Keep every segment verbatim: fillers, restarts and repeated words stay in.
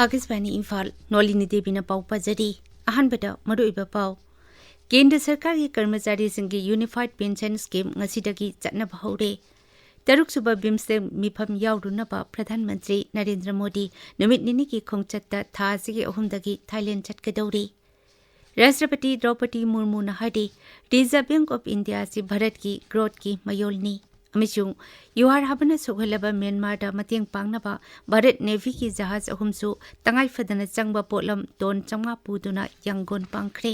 ꯑꯥꯀꯥꯁꯕꯥꯅꯤ ꯏꯝꯐꯥꯜ, ꯅꯣꯂꯤꯅꯤ ꯗꯦꯕꯤꯅ ꯄꯥꯎ ꯄꯥꯖꯔꯤ꯫ ꯑꯍꯥꯟꯕꯗ ꯃꯔꯨꯑꯣꯏꯕ ꯄꯥꯎ꯫ ꯀꯦꯟꯗ꯭ꯔ ꯁꯔꯀꯥꯔꯒꯤ ꯀꯔꯃꯆꯥꯔꯤꯁꯤꯡꯒꯤ Unified Pension Scheme ꯉꯁꯤꯗꯒꯤ ꯆꯠꯅꯕ ꯍꯧꯔꯦ꯫ ꯇꯔꯨꯛꯁꯨꯕ BIMSTEC ꯃꯤꯐꯝ ꯌꯥꯎꯔꯨꯅꯕ ꯄ꯭ꯔꯙꯥꯟ ꯃꯟꯇ꯭ꯔꯤ ꯅꯔꯦꯟꯗ꯭ꯔ ꯃꯣꯗꯤ ꯅꯨꯃꯤꯠ ꯅꯤꯅꯤꯒꯤ ꯈꯣꯡꯆꯠꯇ ꯊꯥ ꯑꯁꯤꯒꯤ ꯑꯍꯨꯝꯗꯒꯤ ꯊꯥꯏꯂꯦꯟ ꯆꯠꯀꯗꯧꯔꯤ꯫ ꯔꯥꯁꯇ꯭ꯔꯄꯇꯤ ꯗ꯭ꯔꯧꯄꯗꯤ ꯃꯨꯔꯃꯨꯅ ꯍꯥꯏꯔꯤ, Reserve Bank of India ꯑꯁꯤ ꯚꯥꯔꯠꯀꯤ growth ꯀꯤ ꯃꯌꯣꯜꯅꯤ꯫ ꯑꯃꯁꯨꯡ ꯌꯨꯍꯥꯔ ꯍꯥꯕꯅ ꯁꯣꯛꯍꯜꯂꯕ ꯃ꯭ꯌꯥꯟꯃꯥꯔꯗ ꯃꯇꯦꯡ ꯄꯥꯡꯅꯕ ꯚꯥꯔꯠ Navy ꯒꯤ ꯖꯍꯥꯖ ꯑꯍꯨꯝꯁꯨ ꯇꯉꯥꯏ ꯐꯗꯅ ꯆꯪꯕ ꯄꯣꯠꯂꯝ ꯇꯣꯟ ꯆꯥꯝꯃꯉꯥ ꯄꯨꯗꯨꯅ ꯌꯥꯡꯒꯣꯟ ꯄꯥꯡꯈ꯭ꯔꯦ꯫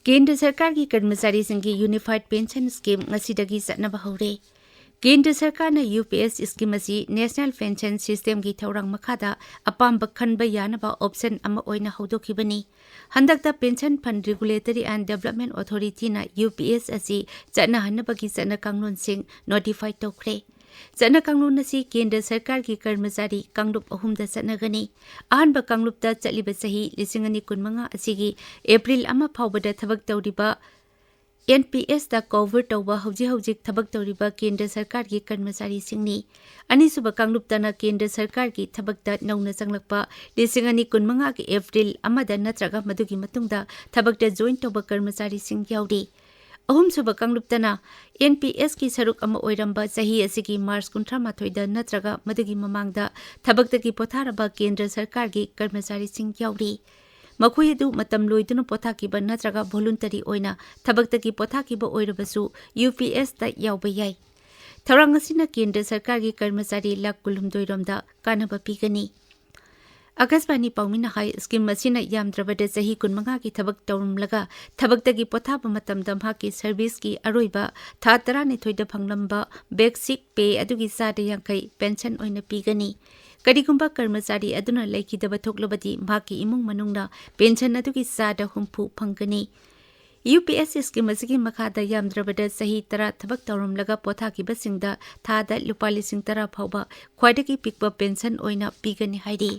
ꯀꯦꯟꯗ꯭ꯔ ꯁꯔꯀꯥꯔꯒꯤ ꯀꯔꯃꯆꯥꯔꯤꯁꯤꯡꯒꯤ Unified Pension Scheme ꯉꯁꯤꯗꯒꯤ ꯆꯠꯅꯕ ꯍꯧꯔꯦ꯫ ꯀꯦꯟꯗ꯭ꯔ ꯁꯔꯀꯥꯔꯅ UPS scheme ꯑꯁꯤ National Pension System ꯒꯤ ꯊꯧꯔꯥꯡ ꯃꯈꯥꯗ ꯑꯄꯥꯝꯕ ꯈꯟꯕ ꯌꯥꯅꯕ option ꯑꯃ ꯑꯣꯏꯅ ꯍꯧꯗꯣꯛꯈꯤꯕꯅꯤ꯫ ꯍꯟꯗꯛꯇ Pension Fund Regulatory and Development Authority ꯅ UPS ꯑꯁꯤ ꯆꯠꯅꯍꯟꯅꯕꯒꯤ ꯆꯠꯅ ꯀꯥꯡꯂꯣꯟꯁꯤꯡ notify ꯇꯧꯈ꯭ꯔꯦ꯫ ꯆꯠꯅ ꯀꯥꯡꯂꯣꯟ ꯑꯁꯤ ꯀꯦꯟꯗ꯭ꯔ ꯁꯔꯀꯥꯔꯒꯤ ꯀꯔꯃꯆꯥꯔꯤ ꯀꯥꯡꯂꯨꯞ ꯑꯍꯨꯝꯗ ꯆꯠꯅꯒꯅꯤ꯫ ꯑꯍꯥꯟꯕ ꯀꯥꯡꯂꯨꯞꯇ ꯆꯠꯂꯤꯕ ꯆꯍꯤ ꯂꯤꯁꯤꯡ ꯑꯅꯤ ꯀꯨꯟꯃꯉꯥ ꯑꯁꯤꯒꯤ April ꯑꯃ ꯐꯥꯎꯕꯗ ꯊꯕꯛ ꯇꯧꯔꯤꯕ NPS ꯇ cover ꯇꯧꯕ ꯍꯧꯖꯤꯛ ꯍꯧꯖꯤꯛ ꯊꯕꯛ ꯇꯧꯔꯤꯕ ꯀꯦꯟꯗ꯭ꯔ ꯁꯔꯀꯥꯔꯒꯤ ꯀꯔꯃꯆꯥꯔꯤꯁꯤꯡꯅꯤ꯫ ꯑꯅꯤꯁꯨꯕ ꯀꯥꯡꯂꯨꯞꯇꯅ ꯀꯦꯟꯗ꯭ꯔ ꯁꯔꯀꯥꯔꯒꯤ ꯊꯕꯛꯇ ꯅꯧꯅ ꯆꯪꯂꯛꯄ ꯂꯤꯁꯤꯡ ꯑꯅꯤ ꯀꯨꯟꯃꯉꯥꯒꯤ April ꯑꯃꯗ ꯅꯠꯇ꯭ꯔꯒ ꯃꯗꯨꯒꯤ ꯃꯇꯨꯡꯗ ꯊꯕꯛꯇ join ꯇꯧꯕ ꯀꯔꯃꯆꯥꯔꯤꯁꯤꯡ ꯌꯥꯎꯔꯤ꯫ ꯑꯍꯨꯝꯁꯨꯕ ꯀꯥꯡꯂꯨꯞꯇꯅ NPS ꯀꯤ ꯁꯔꯨꯛ ꯑꯃ ꯑꯣꯏꯔꯝꯕ ꯆꯍꯤ ꯑꯁꯤꯒꯤ March ꯀꯨꯟꯊ꯭ꯔꯥ ꯃꯥꯊꯣꯏꯗ ꯅꯠꯇ꯭ꯔꯒ ꯃꯗꯨꯒꯤ ꯃꯃꯥꯡꯗ ꯊꯕꯛꯇꯒꯤ ꯄꯣꯊꯥꯔꯕ ꯀꯦꯟꯗ꯭ꯔ ꯁꯔꯀꯥꯔꯒꯤ ꯀꯔꯃꯆꯥꯔꯤꯁꯤꯡ ꯌꯥꯎꯔꯤ꯫ ꯃꯈꯣꯏ ꯑꯗꯨ ꯃꯇꯝ ꯂꯣꯏꯗꯨꯅ ꯄꯣꯊꯥꯈꯤꯕ ꯅꯠꯇ꯭ꯔꯒ voluntary ꯑꯣꯏꯅ ꯊꯕꯛꯇꯒꯤ ꯄꯣꯊꯥꯈꯤꯕ ꯑꯣꯏꯔꯕꯁꯨ UPS ꯇ ꯌꯥꯎꯕ ꯌꯥꯏ꯫ ꯊꯧꯔꯥꯡ ꯑꯁꯤꯅ ꯀꯦꯟꯗ꯭ꯔ ꯁꯔꯀꯥꯔꯒꯤ ꯀꯔꯃꯆꯥꯔꯤ ꯂꯥꯈ ꯀꯨꯟꯍꯨꯝꯗꯣꯏ ꯔꯣꯝꯗ ꯀꯥꯟꯅꯕ ꯄꯤꯒꯅꯤ꯫ ꯑꯥꯀꯥꯁꯕꯥꯅꯤ ꯄꯥꯎꯃꯤꯅ ꯍꯥꯏ, scheme ꯑꯁꯤꯅ ꯌꯥꯝꯗ꯭ꯔꯕꯗ ꯆꯍꯤ ꯀꯨꯟꯃꯉꯥꯒꯤ ꯊꯕꯛ ꯇꯧꯔꯝꯂꯒ ꯊꯕꯛꯇꯒꯤ ꯄꯣꯊꯥꯕ ꯃꯇꯝꯗ ꯃꯍꯥꯛꯀꯤ service ꯀꯤ ꯑꯔꯣꯏꯕ ꯊꯥ ꯇꯔꯥꯅꯤꯊꯣꯏꯗ ꯐꯪꯂꯝꯕ basic pay ꯑꯗꯨꯒꯤ ꯆꯥꯗ ꯌꯥꯡꯈꯩ pension ꯑꯣꯏꯅ ꯄꯤꯒꯅꯤ꯫ ꯀꯔꯤꯒꯨꯝꯕ ꯀꯔꯃꯆꯥꯔꯤ ꯑꯗꯨꯅ ꯂꯩꯈꯤꯗꯕ ꯊꯣꯛꯂꯕꯗꯤ ꯃꯍꯥꯛꯀꯤ ꯏꯃꯨꯡ ꯃꯅꯨꯡꯅ pension ꯑꯗꯨꯒꯤ ꯆꯥꯗ ꯍꯨꯝꯐꯨ ꯐꯪꯒꯅꯤ꯫ UPS scheme ꯑꯁꯤꯒꯤ ꯃꯈꯥꯗ ꯌꯥꯝꯗ꯭ꯔꯕꯗ ꯆꯍꯤ ꯇꯔꯥ ꯊꯕꯛ ꯇꯧꯔꯝꯂꯒ ꯄꯣꯊꯥꯈꯤꯕꯁꯤꯡꯗ ꯊꯥꯗ ꯂꯨꯄꯥ ꯂꯤꯁꯤꯡ ꯇꯔꯥ ꯐꯥꯎꯕ ꯈ꯭ꯋꯥꯏꯗꯒꯤ ꯄꯤꯛꯄ pension ꯑꯣꯏꯅ ꯄꯤꯒꯅꯤ ꯍꯥꯏꯔꯤ꯫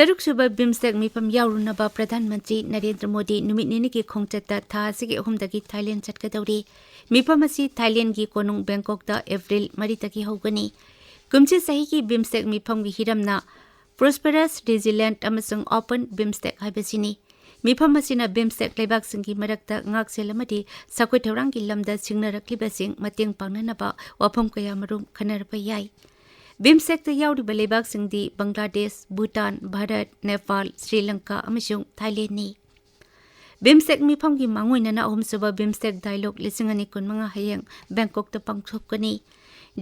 ꯇꯔꯨꯛꯁꯨꯕ ꯕꯤꯝꯁꯇꯦꯛ ꯃꯤꯐꯝ ꯌꯥꯎꯔꯨꯅꯕ ꯄ꯭ꯔꯙꯥꯟ ꯃꯟꯇ꯭ꯔꯤ ꯅꯔꯦꯟꯗ꯭ꯔ ꯃꯣꯗꯤ ꯅꯨꯃꯤꯠ ꯅꯤꯅꯤꯒꯤ ꯈꯣꯡꯆꯠꯇ ꯊꯥ ꯑꯁꯤꯒꯤ ꯑꯍꯨꯝꯗꯒꯤ ꯊꯥꯏꯂꯦꯟ ꯆꯠꯀꯗꯧꯔꯤ꯫ ꯃꯤꯐꯝ ꯑꯁꯤ ꯊꯥꯏꯂꯦꯟꯒꯤ ꯀꯣꯅꯨꯡ ꯕꯦꯡꯀꯣꯛꯇ ꯑꯦꯄ꯭ꯔꯤꯜ ꯃꯔꯤꯗꯒꯤ ꯍꯧꯒꯅꯤ꯫ ꯀꯨꯝꯁꯤ ꯆꯍꯤꯒꯤ ꯕꯤꯝꯁꯇꯦꯛ ꯃꯤꯐꯝꯒꯤ ꯍꯤꯔꯝꯅ Prosperous, Resilient ꯑꯃꯁꯨꯡ Open ꯕꯤꯝꯁꯇꯦꯛ ꯍꯥꯏꯕꯁꯤꯅꯤ꯫ ꯃꯤꯐꯝ ꯑꯁꯤꯅ ꯕꯤꯝꯁꯇꯦꯛ ꯂꯩꯕꯥꯛꯁꯤꯡꯒꯤ ꯃꯔꯛꯇ ꯉꯥꯛꯁꯦꯜ ꯑꯃꯗꯤ ꯆꯥꯎꯈꯠ ꯊꯧꯔꯥꯡꯒꯤ ꯂꯝꯗ ꯁꯤꯡꯅꯔꯛꯂꯤꯕꯁꯤꯡ ꯃꯇꯦꯡ ꯄꯥꯡꯅꯅꯕ ꯋꯥꯐꯝ ꯀꯌꯥꯃꯔꯨꯝ ꯈꯟꯅꯔꯛꯄ ꯌꯥꯏ꯫ ꯕꯤꯝꯁꯇꯦꯛꯇ ꯌꯥꯎꯔꯤꯕ ꯂꯩꯕꯥꯛꯁꯤꯡꯗꯤ ꯕꯪꯒ꯭ꯂꯥꯗꯦꯁ, ꯚꯨꯇꯥꯟ, ꯚꯥꯔꯠ, ꯅꯦꯄꯥꯜ, ꯁ꯭ꯔꯤ ꯂꯪꯀꯥ ꯑꯃꯁꯨꯡ ꯊꯥꯏꯂꯦꯟꯅꯤ꯫ ꯕꯤꯝꯁꯇꯦꯛ ꯃꯤꯐꯝꯒꯤ ꯃꯥꯡꯑꯣꯏꯅꯅ ꯑꯍꯨꯝꯁꯨꯕ ꯕꯤꯝꯁꯇꯦꯛ ꯗꯥꯏꯂꯣꯒ ꯂꯤꯁꯤꯡ ꯑꯅꯤ ꯀꯨꯟꯃꯉꯥ ꯍꯌꯦꯡ ꯕꯦꯡꯀꯣꯛꯇ ꯄꯥꯡꯊꯣꯛꯀꯅꯤ꯫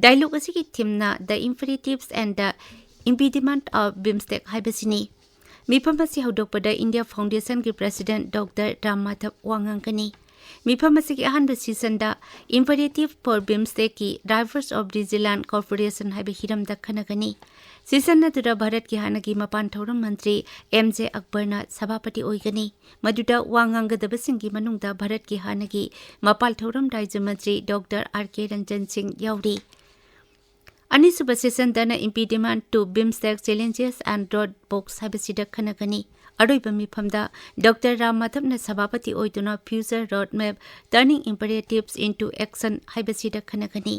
ꯗꯥꯏꯂꯣꯒ ꯑꯁꯤꯒꯤ ꯊꯤꯝꯅ The Imperatives and the Impediment of BIMSTEC ꯍꯥꯏꯕꯁꯤꯅꯤ꯫ ꯃꯤꯐꯝ ꯑꯁꯤ ꯍꯧꯗꯣꯛꯄꯗ India ꯐꯥꯎꯟꯗꯦꯁꯟꯒꯤ president doctor Ram Madhab ꯋꯥ ꯉꯥꯡꯒꯅꯤ꯫ ꯃꯤꯐꯝ ꯑꯁꯤꯒꯤ ꯑꯍꯥꯟꯕ ꯁꯤꯁꯟꯗ Imperative for BIMSTECꯀꯤ Drivers of Resilient Cooperation ꯍꯥꯏꯕ ꯍꯤꯔꯝꯗ ꯈꯟꯅꯒꯅꯤ꯫ ꯁꯤꯁꯟ ꯑꯗꯨꯗ ꯚꯥꯔꯠꯀꯤ ꯍꯥꯟꯅꯒꯤ ꯃꯄꯥꯟ ꯊꯧꯔꯝ ꯃꯟꯇ꯭ꯔꯤ ꯑꯦꯝ ꯖꯦ ꯑꯛꯕꯔꯅ ꯁꯚꯥꯄꯇꯤ ꯑꯣꯏꯒꯅꯤ꯫ ꯃꯗꯨꯗ ꯋꯥ ꯉꯥꯡꯒꯗꯕꯁꯤꯡꯒꯤ ꯃꯅꯨꯡꯗ ꯚꯥꯔꯠꯀꯤ ꯍꯥꯟꯅꯒꯤ ꯃꯄꯥꯟ ꯊꯧꯔꯝ ꯔꯥꯖ꯭ꯌ ꯃꯟꯇ꯭ꯔꯤ ꯗꯣꯛꯇꯔ ꯑꯥꯔ ꯀꯦ ꯔꯟꯖꯟ ꯁꯤꯡ ꯌꯥꯎꯔꯤ꯫ ꯑꯅꯤꯁꯨꯕ ꯁꯦꯁꯟꯗꯅ Impediment to BIMSTEC Challenges and Roadblocks ꯍꯥꯏꯕꯁꯤꯗ ꯈꯟꯅꯒꯅꯤ꯫ ꯑꯔꯣꯏꯕ ꯃꯤꯐꯝꯗ ꯗꯣꯛꯇꯔ ꯔꯥꯝ ꯃꯥꯙꯕꯅ ꯁꯚꯥꯄꯇꯤ ꯑꯣꯏꯗꯨꯅ Future Roadmap, Turning Imperatives into Action ꯍꯥꯏꯕꯁꯤꯗ ꯈꯟꯅꯒꯅꯤ꯫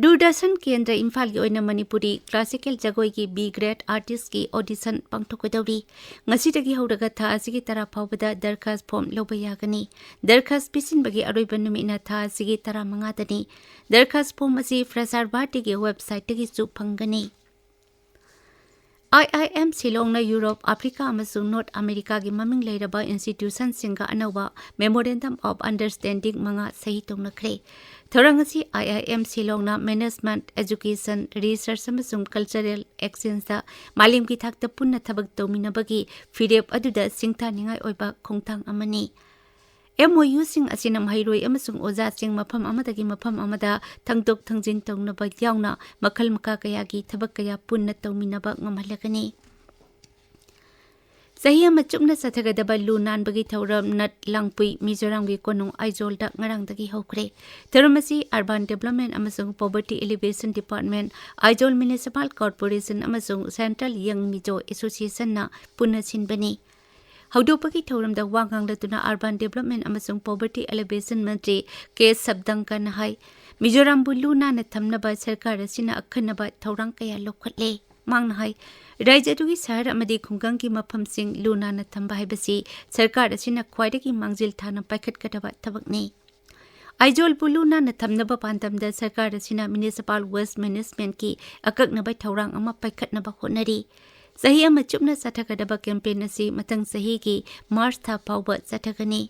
ꯗꯨꯔꯗꯔꯁꯟ ꯀꯦꯟꯗ꯭ꯔ ꯏꯝꯐꯥꯜꯒꯤ ꯑꯣꯏꯅ ꯃꯅꯤꯄꯨꯔꯤ ꯀ꯭ꯂꯥꯁꯤꯀꯦꯜ ꯖꯒꯣꯏꯒꯤ B grade artistꯀꯤ audition ꯄꯥꯡꯊꯣꯛꯀꯗꯧꯔꯤ꯫ ꯉꯁꯤꯗꯒꯤ ꯍꯧꯔꯒ ꯊꯥ ꯑꯁꯤꯒꯤ ꯇꯔꯥ ꯐꯥꯎꯕꯗ ꯗꯔꯈꯥꯁ ꯐꯣꯔꯝ ꯂꯧꯕ ꯌꯥꯒꯅꯤ꯫ ꯗꯔꯈꯥꯁ ꯄꯤꯁꯤꯟꯕꯒꯤ ꯑꯔꯣꯏꯕ ꯅꯨꯃꯤꯠꯅ ꯊꯥ ꯑꯁꯤꯒꯤ ꯇꯔꯥꯃꯉꯥꯗꯅꯤ꯫ ꯗꯔꯈꯥꯁ ꯐꯣꯔꯝ ꯑꯁꯤ ꯐ꯭ꯔꯦꯁꯔ ꯚꯥꯔꯇꯤꯒꯤ ꯋꯦꯕꯁꯥꯏꯠꯇꯒꯤꯁꯨ ꯐꯪꯒꯅꯤ꯫ IIM ꯁꯤꯂꯣꯡꯅ ꯌꯨꯔꯣꯞ, ꯑꯐ꯭ꯔꯤꯀꯥ ꯑꯃꯁꯨꯡ ꯅꯣꯔꯠ ꯑꯃꯦꯔꯤꯀꯥꯒꯤ ꯃꯃꯤꯡ ꯂꯩꯔꯕ institutionꯁꯤꯡꯒ ꯑꯅꯧꯕ Memorandum of Understanding ꯃꯉꯥ ꯁꯍꯤ ꯇꯧꯅꯈ꯭ꯔꯦ꯫ ꯊꯧꯔꯝ ꯑꯁꯤ IIM ꯁꯤꯂꯣꯡꯅ management, education, research ꯑꯃꯁꯨꯡ cultural exchangeꯇ ꯃꯥꯂꯦꯝꯒꯤ ꯊꯥꯛꯇ ꯄꯨꯟꯅ ꯊꯕꯛ ꯇꯧꯃꯤꯟꯅꯕꯒꯤ ꯐꯤꯔꯦꯞ ꯑꯗꯨꯗ ꯁꯤꯡꯊꯥꯅꯤꯡꯉꯥꯏ ꯑꯣꯏꯕ ꯈꯣꯡꯊꯥꯡ ꯑꯃꯅꯤ꯫ MOUꯁꯤꯡ ꯑꯁꯤꯅ ꯃꯍꯩꯔꯣꯏ ꯑꯃꯁꯨꯡ ꯑꯣꯖꯥꯁꯤꯡ ꯃꯐꯝ ꯑꯃꯗꯒꯤ ꯃꯐꯝ ꯑꯃꯗ ꯊꯥꯡꯗꯣꯛ ꯊꯥꯡꯖꯤꯟ ꯇꯧꯅꯕ ꯌꯥꯎꯅ ꯃꯈꯜ ꯃꯈꯥ ꯀꯌꯥꯒꯤ ꯊꯕꯛ ꯀꯌꯥ ꯄꯨꯟꯅ ꯇꯧꯃꯤꯟꯅꯕ ꯉꯝꯍꯜꯂꯒꯅꯤ꯫ ꯆꯍꯤ ꯑꯃ ꯆꯨꯞꯅ ꯆꯠꯊꯒꯗꯕ ꯂꯨ ꯅꯥꯟꯕꯒꯤ ꯊꯧꯔꯝ ꯅꯠ ꯂꯥꯡꯄꯨꯏ ꯃꯤꯖꯣꯔꯥꯝꯒꯤ ꯀꯣꯅꯨꯡ ꯑꯥꯏꯖꯣꯜꯗ ꯉꯔꯥꯡꯗꯒꯤ ꯍꯧꯈ꯭ꯔꯦ꯫ ꯊꯧꯔꯝ ꯑꯁꯤ Urban Development ꯑꯃꯁꯨꯡ Poverty Alleviation Department, Aizawl Municipal Corporation ꯑꯃꯁꯨꯡ Central Young Mizo Associationꯅ ꯄꯨꯟꯅ ꯁꯤꯟꯕꯅꯤ꯫ ꯍꯧꯗꯣꯛꯄꯒꯤ ꯊꯧꯔꯝꯗ ꯋꯥ ꯉꯥꯡꯂꯗꯨꯅ Urban Development ꯑꯃꯁꯨꯡ Poverty Alleviation ꯃꯟꯇ꯭ꯔꯤ ꯀꯦ ꯁꯕꯗꯪꯀꯟꯅ ꯍꯥꯏ, ꯃꯤꯖꯣꯔꯥꯝꯕꯨ ꯂꯨ ꯅꯥꯟꯅ ꯊꯝꯅꯕ ꯁꯔꯀꯥꯔ ꯑꯁꯤꯅ ꯑꯈꯟꯅꯕ ꯊꯧꯔꯥꯡ ꯀꯌꯥ ꯂꯧꯈꯠꯂꯦ꯫ ꯃꯍꯥꯛꯅ ꯍꯥꯏ, ꯔꯥꯖ꯭ꯌ ꯑꯗꯨꯒꯤ ꯁꯍꯔ ꯑꯃꯗꯤ ꯈꯨꯡꯒꯪꯒꯤ ꯃꯐꯝꯁꯤꯡ ꯂꯨ ꯅꯥꯟꯅ ꯊꯝꯕ ꯍꯥꯏꯕꯁꯤ ꯁꯔꯀꯥꯔ ꯑꯁꯤꯅ ꯈ꯭ꯋꯥꯏꯗꯒꯤ ꯃꯥꯡꯖꯤꯜ ꯊꯥꯅ ꯄꯥꯏꯈꯠꯀꯗꯕ ꯊꯕꯛꯅꯤ꯫ ꯑꯥꯏꯖꯣꯜꯕꯨ ꯂꯨ ꯅꯥꯟꯅ ꯊꯝꯅꯕ ꯄꯥꯟꯗꯝꯗ ꯁꯔꯀꯥꯔ ꯑꯁꯤꯅ Municipal Waste Managementꯀꯤ ꯑꯀꯛꯅꯕ ꯊꯧꯔꯥꯡ ꯑꯃ ꯄꯥꯏꯈꯠꯅꯕ ꯍꯣꯠꯅꯔꯤ꯫ ꯆꯍꯤ ꯑꯃ ꯆꯨꯞꯅ ꯆꯠꯊꯒꯗꯕ campaign ꯑꯁꯤ ꯃꯊꯪ ꯆꯍꯤꯒꯤ ꯃꯥꯔꯆ ꯊꯥ ꯐꯥꯎꯕ ꯆꯠꯊꯒꯅꯤ꯫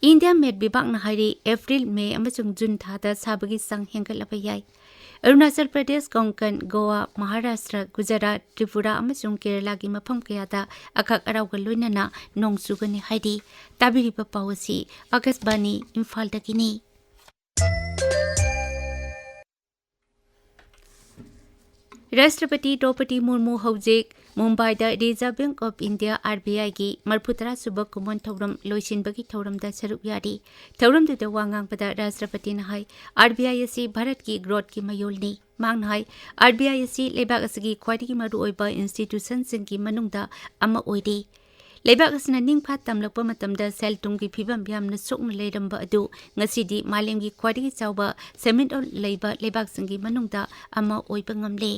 India Met ꯕꯤꯚꯥꯒꯅ ꯍꯥꯏꯔꯤ, ꯑꯦꯄ꯭ꯔꯤꯜ, ꯃꯦ ꯑꯃꯁꯨꯡ ꯖꯨꯟ ꯊꯥꯗ ꯁꯥꯕꯒꯤ ꯆꯥꯡ ꯍꯦꯟꯒꯠꯂꯕ ꯌꯥꯏ꯫ ꯑꯔꯨꯅꯥꯆꯜ ꯄ꯭ꯔꯗꯦꯁ, ꯀꯣꯡꯀꯟ, ꯒꯣꯋꯥ, ꯃꯍꯥꯔꯥꯁꯇ꯭ꯔ, ꯒꯨꯖꯔꯥꯠ, ꯇ꯭ꯔꯤꯄꯨꯔꯥ ꯑꯃꯁꯨꯡ ꯀꯦꯔꯂꯥꯒꯤ ꯃꯐꯝ ꯀꯌꯥꯗ ꯑꯈꯛ ꯑꯔꯥꯎꯒ ꯂꯣꯏꯅꯅ ꯅꯣꯡ ꯆꯨꯒꯅꯤ ꯍꯥꯏꯔꯤ꯫ ꯇꯥꯕꯤꯔꯤꯕ ꯄꯥꯎ ꯑꯁꯤ ꯑꯀꯥꯁꯕꯥꯅꯤ ꯏꯝꯐꯥꯜꯗꯒꯤꯅꯤ꯫ ꯔꯥꯁꯇ꯭ꯔꯄꯇꯤ ꯗ꯭ꯔꯧꯄꯗꯤ ꯃꯨꯔꯃꯨ ꯍꯧꯖꯤꯛ ꯃꯨꯝꯕꯥꯏꯗ Reserve Bank of India, RBIꯒꯤ ꯃꯔꯤꯐꯨꯇꯔꯥ ꯁꯨꯕ ꯀꯨꯝꯑꯣꯟ ꯊꯧꯔꯝ ꯂꯣꯏꯁꯤꯟꯕꯒꯤ ꯊꯧꯔꯝꯗ ꯁꯔꯨꯛ ꯌꯥꯔꯤ꯫ ꯊꯧꯔꯝꯗꯨꯗ ꯋꯥ ꯉꯥꯡꯕꯗ ꯔꯥꯁꯇ꯭ꯔꯄꯇꯤꯅ ꯍꯥꯏ, RBI ꯑꯁꯤ ꯚꯥꯔꯠꯀꯤ growthꯀꯤ ꯃꯌꯣꯜꯅꯤ꯫ ꯃꯍꯥꯛꯅ ꯍꯥꯏ, RBI ꯑꯁꯤ ꯂꯩꯕꯥꯛ ꯑꯁꯤꯒꯤ ꯈ꯭ꯋꯥꯏꯗꯒꯤ ꯃꯔꯨꯑꯣꯏꯕ institutionꯁꯤꯡꯒꯤ ꯃꯅꯨꯡꯗ ꯑꯃ ꯑꯣꯏꯔꯤ꯫ ꯂꯩꯕꯥꯛ ꯑꯁꯤꯅ ꯅꯤꯡꯐꯥ ꯇꯝꯂꯛꯄ ꯃꯇꯝꯗ ꯁꯦꯜ ꯊꯨꯝꯒꯤ ꯐꯤꯕꯝ ꯌꯥꯝꯅ ꯁꯣꯛꯅ ꯂꯩꯔꯝꯕ ꯑꯗꯨ ꯉꯁꯤꯗꯤ ꯃꯥꯂꯦꯝꯒꯤ ꯈ꯭ꯋꯥꯏꯗꯒꯤ ꯆꯥꯎꯕ ꯁꯦꯟꯃꯤꯠꯂꯣꯟ ꯂꯩꯕ ꯂꯩꯕꯥꯛꯁꯤꯡꯒꯤ ꯃꯅꯨꯡꯗ ꯑꯃ ꯑꯣꯏꯕ ꯉꯝꯂꯦ꯫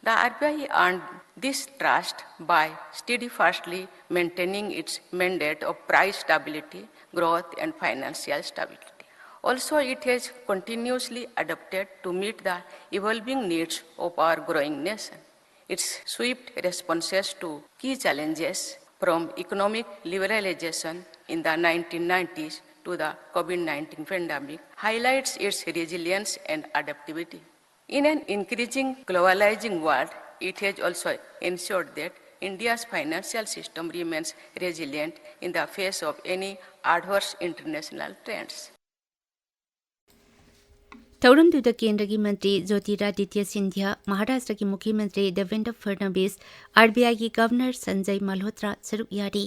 The RBI earned this trust by steadfastly maintaining its mandate of price stability, growth, and financial stability. Also, it has continuously adapted to meet the evolving needs of our growing nation. Its swift responses to key challenges, from economic liberalization in the nineteen nineties to the COVID nineteen pandemic, highlights its resilience and adaptability. In an increasing globalizing world, it has also ensured that India's financial system remains resilient in the face of any adverse international trends. ꯊꯧꯔꯝꯗꯨꯗ ꯀꯦꯟꯗ꯭ꯔꯒꯤ ꯃꯟꯇ꯭ꯔꯤ ꯖꯣꯇꯤꯔꯥꯗꯤꯇ꯭ꯌ ꯁꯤꯟꯙ꯭ꯌꯥ, ꯃꯍꯥꯔꯥꯁꯇ꯭ꯔꯒꯤ ꯃꯨꯈ꯭ꯌ ꯃꯟꯇ꯭ꯔꯤ Debendra ꯐꯗꯅꯕꯤꯁ, R B ꯑꯥꯏꯒꯤ governor Sanjay ꯃꯜꯍꯣꯇ꯭ꯔꯥ ꯁꯔꯨꯛ ꯌꯥꯔꯤ꯫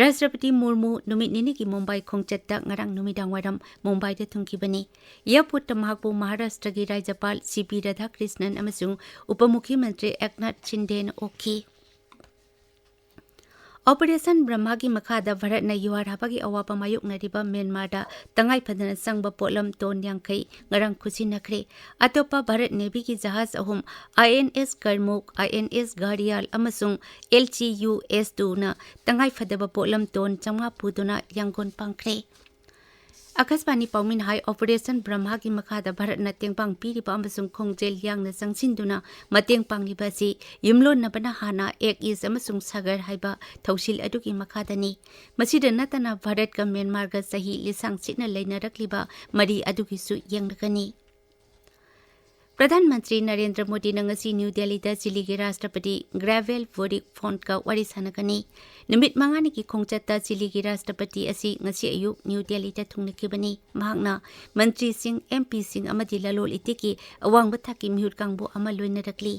ꯔꯥꯁꯇ꯭ꯔꯄꯇꯤ ꯃꯨꯔꯃꯨ ꯅꯨꯃꯤꯠ ꯅꯤꯅꯤꯒꯤ ꯃꯨꯝꯕꯥꯏ ꯈꯣꯡꯆꯠꯇ ꯉꯔꯥꯡ ꯅꯨꯃꯤꯗꯥꯡꯋꯥꯏꯔꯝ ꯃꯨꯝꯕꯥꯏꯗ ꯊꯨꯡꯈꯤꯕꯅꯤ꯫ ꯑꯦꯌꯔꯄꯣꯔꯠꯇ ꯃꯍꯥꯛꯄꯨ ꯃꯍꯥꯔꯥꯁꯇ꯭ꯔꯒꯤ ꯔꯥꯖ꯭ꯌꯄꯥꯜ ꯁꯤ ꯄꯤ ꯔꯥꯙꯥꯀ꯭ꯔꯤꯁꯅꯟ ꯑꯃꯁꯨꯡ ꯎꯄ ꯃꯨꯈ꯭ꯌ ꯃꯟꯇ꯭ꯔꯤ ꯑꯦꯛꯅꯥꯊ ꯁꯤꯟꯗꯦꯅ ꯑꯣꯛꯈꯤ꯫ ꯑꯣꯄꯔꯦꯁꯟ ꯕ꯭ꯔꯍꯃꯒꯤ ꯃꯈꯥꯗ ꯚꯥꯔꯠꯅ ꯌꯨꯍꯥꯔ ꯍꯥꯕꯒꯤ ꯑꯋꯥꯕ ꯃꯥꯌꯣꯛꯅꯔꯤꯕ ꯃ꯭ꯌꯥꯟꯃꯥꯔꯗ ꯇꯉꯥꯏ ꯐꯗꯅ ꯆꯪꯕ ꯄꯣꯠꯂꯝ ꯇꯣꯟ ꯌꯥꯡꯈꯩ ꯉꯔꯥꯡ ꯈꯨꯠꯁꯤꯟꯅꯈ꯭ꯔꯦ꯫ ꯑꯇꯣꯞꯄ ꯚꯥꯔꯠ ꯅꯦꯚꯤꯒꯤ ꯖꯍꯥꯖ ꯑꯍꯨꯝ, ꯑꯥꯏ ꯑꯦꯟ ꯑꯦꯁ ꯀꯔꯃꯨꯛ, ꯑꯥꯏ ꯑꯦꯟ ꯑꯦꯁ ꯘꯔꯤꯌꯥꯜ ꯑꯃꯁꯨꯡ ꯑꯦꯜ ꯁꯤ ꯌꯨ ꯑꯦꯁ ꯇꯨꯅ ꯇꯉꯥꯏ ꯐꯗꯕ ꯄꯣꯠꯂꯝ ꯇꯣꯟ ꯆꯥꯝꯃꯉꯥ ꯄꯨꯗꯨꯅ ꯌꯥꯡꯒꯣꯟ ꯄꯥꯡꯈ꯭ꯔꯦ꯫ ꯑꯀꯥꯁꯕꯥꯅꯤ ꯄꯥꯎꯃꯤꯅ ꯍꯥꯏ, ꯑꯣꯄꯔꯦꯁꯟ ꯕ꯭ꯔꯍꯃꯒꯤ ꯃꯈꯥꯗ ꯚꯥꯔꯠꯅ ꯇꯦꯡꯕꯥꯡ ꯄꯤꯔꯤꯕ ꯑꯃꯁꯨꯡ ꯈꯣꯡꯖꯦꯜ ꯌꯥꯡꯅ ꯆꯪꯁꯤꯟꯗꯨꯅ ꯃꯇꯦꯡ ꯄꯥꯡꯂꯤꯕ ꯑꯁꯤ ꯌꯨꯝꯂꯣꯟꯅꯕꯅ ꯍꯥꯟꯅ ꯑꯦꯛ ꯏꯁ ꯑꯃꯁꯨꯡ ꯁꯥꯒꯔ ꯍꯥꯏꯕ ꯊꯧꯁꯤꯜ ꯑꯗꯨꯒꯤ ꯃꯈꯥꯗꯅꯤ꯫ ꯃꯁꯤꯗ ꯅꯠꯇꯅ ꯚꯥꯔꯠꯀ ꯃ꯭ꯌꯥꯟꯃꯥꯔꯒ ꯆꯍꯤ ꯂꯤꯁꯥꯡ ꯁꯤꯠꯅ ꯂꯩꯅꯔꯛꯂꯤꯕ ꯃꯔꯤ ꯑꯗꯨꯒꯤꯁꯨ ꯌꯦꯡꯂꯒꯅꯤ꯫ ꯄ꯭ꯔꯙꯥꯟ ꯃꯟꯇ꯭ꯔꯤ ꯅꯔꯦꯟꯗ꯭ꯔ ꯃꯣꯗꯤꯅ ꯉꯁꯤ ꯅ꯭ꯌꯨ ꯗꯦꯜꯂꯤꯗ ꯆꯤꯂꯤꯒꯤ ꯔꯥꯁꯇ꯭ꯔꯄꯇꯤ ꯒ꯭ꯔꯥꯕꯦꯜ ꯕꯣꯔꯤꯛ ꯐꯣꯟꯠꯀ ꯋꯥꯔꯤ ꯁꯥꯟꯅꯒꯅꯤ꯫ ꯅꯨꯃꯤꯠ ꯃꯉꯥꯅꯤꯒꯤ ꯈꯣꯡꯆꯠꯇ ꯆꯤꯂꯤꯒꯤ ꯔꯥꯁꯇ꯭ꯔꯄꯇꯤ ꯑꯁꯤ ꯉꯁꯤ ꯑꯌꯨꯛ ꯅ꯭ꯌꯨ ꯗꯦꯜꯂꯤꯗ ꯊꯨꯡꯂꯈꯤꯕꯅꯤ꯫ ꯃꯍꯥꯛꯅ ꯃꯟꯇ꯭ꯔꯤꯁꯤꯡ, ꯑꯦꯝ ꯄꯤꯁꯤꯡ ꯑꯃꯗꯤ ꯂꯂꯣꯟ ꯏꯇꯤꯛꯀꯤ ꯑꯋꯥꯡꯕ ꯊꯥꯛꯀꯤ ꯃꯤꯍꯨꯠ ꯀꯥꯡꯕꯨ ꯑꯃ ꯂꯣꯏꯅꯔꯛꯂꯤ꯫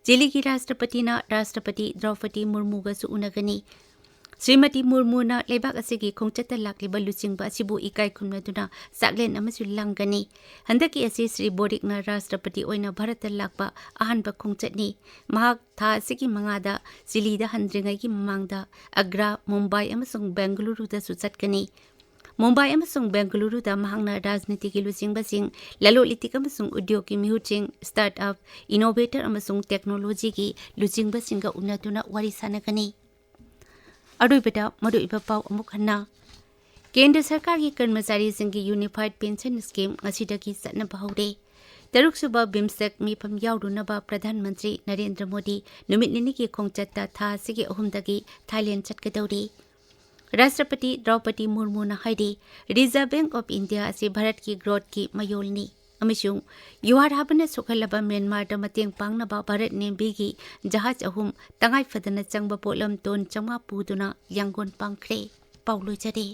ꯆꯤꯂꯤꯒꯤ ꯔꯥꯁꯇ꯭ꯔꯄꯇꯤꯅ ꯔꯥꯁꯇ꯭ꯔꯄꯇꯤ ꯗ꯭ꯔꯧꯄꯗꯤ ꯃꯨꯔꯃꯨꯒꯁꯨ ꯎꯅꯒꯅꯤ꯫ ꯁ꯭ꯔꯤꯃꯇꯤ ꯃꯨꯔꯃꯨꯅ ꯂꯩꯕꯥꯛ ꯑꯁꯤꯒꯤ ꯈꯣꯡꯆꯠꯇ ꯂꯥꯛꯂꯤꯕ ꯂꯨꯆꯤꯡꯕ ꯑꯁꯤꯕꯨ ꯏꯀꯥꯏ ꯈꯨꯝꯅꯗꯨꯅ ꯆꯥꯛꯂꯦꯟ ꯑꯃꯁꯨ ꯂꯥꯡꯒꯅꯤ꯫ ꯍꯟꯗꯛꯀꯤ ꯑꯁꯤ ꯁ꯭ꯔꯤ ꯕꯣꯔꯤꯛꯅ ꯔꯥꯁꯇ꯭ꯔꯄꯇꯤ ꯑꯣꯏꯅ ꯚꯥꯔꯠꯇ ꯂꯥꯛꯄ ꯑꯍꯥꯟꯕ ꯈꯣꯡꯆꯠꯅꯤ꯫ ꯃꯍꯥꯛ ꯊꯥ ꯑꯁꯤꯒꯤ ꯃꯉꯥꯗ ꯆꯤꯂꯤꯗ ꯍꯟꯗ꯭ꯔꯤꯉꯩꯒꯤ ꯃꯃꯥꯡꯗ ꯑꯒ꯭ꯔꯥ, ꯃꯨꯝꯕꯥꯏ ꯑꯃꯁꯨꯡ ꯕꯦꯡꯒꯂꯨꯔꯨꯗꯁꯨ ꯆꯠꯀꯅꯤ꯫ ꯃꯨꯝꯕꯥꯏ ꯑꯃꯁꯨꯡ ꯕꯦꯡꯒꯂꯨꯔꯨꯗ ꯃꯍꯥꯛꯅ ꯔꯥꯖꯅꯤꯇꯤꯒꯤ ꯂꯨꯆꯤꯡꯕꯁꯤꯡ, ꯂꯂꯣꯟ ꯏꯇꯤꯛ ꯑꯃꯁꯨꯡ ꯎꯗ꯭ꯌꯣꯒꯀꯤ ꯃꯤꯍꯨꯠꯁꯤꯡ, ꯁ꯭ꯇꯥꯔꯠ ꯑꯞ, ꯏꯅꯣꯚꯦꯇꯔ ꯑꯃꯁꯨꯡ ꯇꯦꯛꯅꯣꯂꯣꯖꯤꯒꯤ ꯂꯨꯆꯤꯡꯕꯁꯤꯡꯒ ꯎꯅꯗꯨꯅ ꯋꯥꯔꯤ ꯁꯥꯟꯅꯒꯅꯤ꯫ ꯑꯔꯣꯏꯕꯗ ꯃꯔꯨꯑꯣꯏꯕ ꯄꯥꯎ ꯑꯃꯨꯛ ꯍꯟꯅ꯫ ꯀꯦꯟꯗ꯭ꯔ ꯁꯔꯀꯥꯔꯒꯤ ꯀꯔꯃꯆꯥꯔꯤꯁꯤꯡꯒꯤ ꯌꯨꯅꯤꯐꯥꯏꯗ ꯄꯦꯟꯁꯟ ꯁ꯭ꯀꯤꯝ ꯉꯁꯤꯗꯒꯤ ꯆꯠꯅꯕ ꯍꯧꯔꯦ꯫ ꯇꯔꯨꯛꯁꯨꯕ ꯕꯤꯝꯁꯇꯦꯛ ꯃꯤꯐꯝ ꯌꯥꯎꯔꯨꯅꯕ ꯄ꯭ꯔꯙꯥꯟ ꯃꯟꯇ꯭ꯔꯤ ꯅꯔꯦꯟꯗ꯭ꯔ ꯃꯣꯗꯤ ꯅꯨꯃꯤꯠ ꯅꯤꯅꯤꯒꯤ ꯈꯣꯡꯆꯠꯇ ꯊꯥ ꯑꯁꯤꯒꯤ ꯑꯍꯨꯝꯗꯒꯤ ꯊꯥꯏꯂꯦꯟꯗ ꯆꯠꯀꯗꯧꯔꯤ꯫ ꯔꯥꯁꯇ꯭ꯔꯄꯇꯤ ꯗ꯭ꯔꯧꯄꯗꯤ ꯃꯨꯔꯃꯨꯅ ꯍꯥꯏꯔꯤ, ꯔꯤꯖꯔꯚ ꯕꯦꯡꯛ ꯑꯣꯐ ꯏꯟꯗꯤꯌꯥ ꯑꯁꯤ ꯚꯥꯔꯠꯀꯤ ꯒ꯭ꯔꯣꯊꯀꯤ ꯃꯌꯣꯜꯅꯤ ꯑꯃꯁꯨꯡ ꯌꯨꯍꯥꯔ ꯍꯥꯕꯅ ꯁꯣꯛꯍꯜꯂꯕ ꯃ꯭ꯌꯥꯟꯃꯥꯔꯗ ꯃꯇꯦꯡ ꯄꯥꯡꯅꯕ ꯚꯥꯔꯠ ꯅꯦꯚꯤꯒꯤ ꯖꯍꯥꯖ ꯑꯍꯨꯝ ꯇꯉꯥꯏ ꯐꯗꯅ ꯆꯪꯕ ꯄꯣꯠꯂꯝ ꯇꯣꯟ ꯆꯥꯝꯃꯉꯥ ꯄꯨꯗꯨꯅ ꯌꯥꯡꯒꯣꯟ ꯄꯥꯡꯈ꯭ꯔꯦ꯫ ꯄꯥꯎ ꯂꯣꯏꯖꯔꯦ꯫